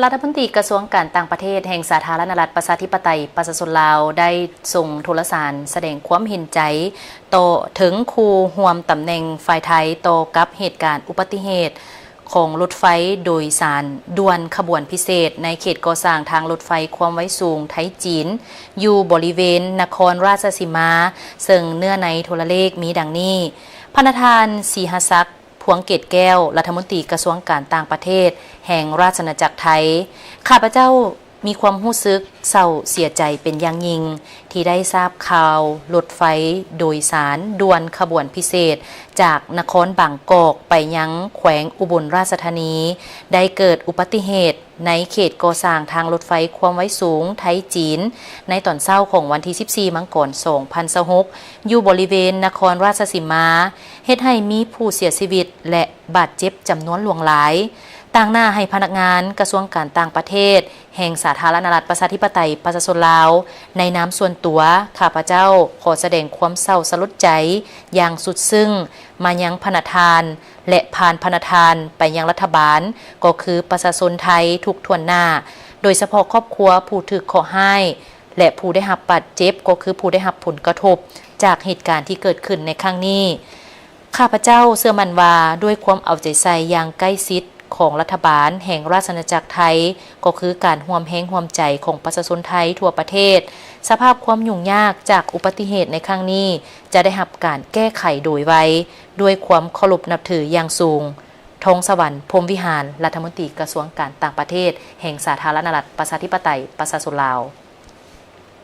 ລັດຖະມົນຕີກະຊວງການຕ່າງປະເທດແຫ່ງສາທາລະນະລັດປະຊາທິປະໄຕປະຊາຊົນລາວ ໄດ້ສົ່ງໂທລະສານສະແດງຄວາມເຫັນໃຈຕໍ່ເຖິງຄູ່ຮ່ວມຕຳແໜ່ງຝ່າຍໄທ ຕໍ່ກັບເຫດການອຸບັດຕິເຫດຂອງລົດໄຟໂດຍສານດ່ວນຂະບວນພິເສດ ໃນເຂດກໍ່ສ້າງທາງລົດໄຟຄວາມໄວສູງໄທຈີນ ຢູ່ບໍລິເວນນະຄອນລາຊະສີມາ, ເຊິ່ງເນື້ອໃນໂທລະເລກມີດັ່ງນີ້. ພະນະທ່ານ ສີຫະສັກ ພວງເກດແກ້ວ, ລັດຖະມົນຕີກະຊວງການຕ່າງປະເທດແຫ່ງລາຊະອານາຈັກໄທ, ຂ້າພະເຈົ້າມີຄວາມຮູ້ສຶກເສົ້າເສຍໃຈເປັນຢ່າງຍິ່ງ ທີ່ໄດ້ຊາບຂ່າວລົດໄຟໂດຍສານດ່ວນຂະບວນພິເສດ ຈາກນະຄອນບາງກອກໄປຍັງແຂວງອຸບົນລາຊະທານີ ໄດ້ເກີດອຸບັດຕິເຫດ ໃນເຂດກໍ່ສ້າງທາງລົດໄຟຄວາມໄວສູງໄທຈີນ ໃນຕອນເຊົ້າຂອງວັນທີສິບສີ່ ມັງກອນ ສອງພັນຊາວຫົກ ຢູ່ບໍລິເວນນະຄອນລາຊະສີມາ, ເຮັດໃຫ້ມີຜູ້ເສຍຊີວິດ ແລະ ບາດເຈັບຈຳນວນຫຼວງຫຼາຍ. ຕາງໜ້າໃຫ້ພະນັກງານກະຊວງການຕ່າງປະເທດແຫ່ງສາທາລະນະລັດປະຊາທິປະໄຕປະຊາຊົນລາວ, ໃນນາມສ່ວນຕົວ, ຂ້າພະເຈົ້າຂໍສະແດງຄວາມເສົ້າສະຫຼົດໃຈຢ່າງສຸດຊຶ້ງມາຍັງພະນະທ່ານ ແລະ ຜ່ານພະນະທ່ານໄປຍັງລັດຖະບານ ກໍຄືປະຊາຊົນໄທທຸກຖ້ວນໜ້າ, ໂດຍສະເພາະຄອບຄົວຜູ້ຖືກເຄາະຮ້າຍ ແລະ ຜູ້ໄດ້ຮັບບາດເຈັບ ກໍຄືຜູ້ໄດ້ຮັບຜົນກະທົບຈາກເຫດການທີ່ເກີດຂຶ້ນໃນຄັ້ງນີ້. ຂ້າພະເຈົ້າເຊື່ອໝັ້ນວ່າ ດ້ວຍຄວາມເອົາໃຈໃສ່ຢ່າງໃກ້ຊິດຂອງລັດຖະບານແຫ່ງລາຊະອານາຈັກໄທ, ກໍຄືການຮ່ວມແຮງຮ່ວມໃຈຂອງປະຊາຊົນໄທທົ່ວປະເທດ, ສະພາບຄວາມຫຍຸ້ງຍາກຈາກອຸບັດຕິເຫດໃນຄັ້ງນີ້ ຈະໄດ້ຮັບການແກ້ໄຂໂດຍໄວ. ດ້ວຍຄວາມເຄົາລົບນັບຖືຢ່າງສູງ. ທອງສະຫວັນ ພົມວິຫານ, ລັດຖະມົນຕີກະຊວງການຕ່າງປະເທດແຫ່ງສາທາລະນະລັດປະຊາທິປະໄຕປະຊາຊົນລາວ.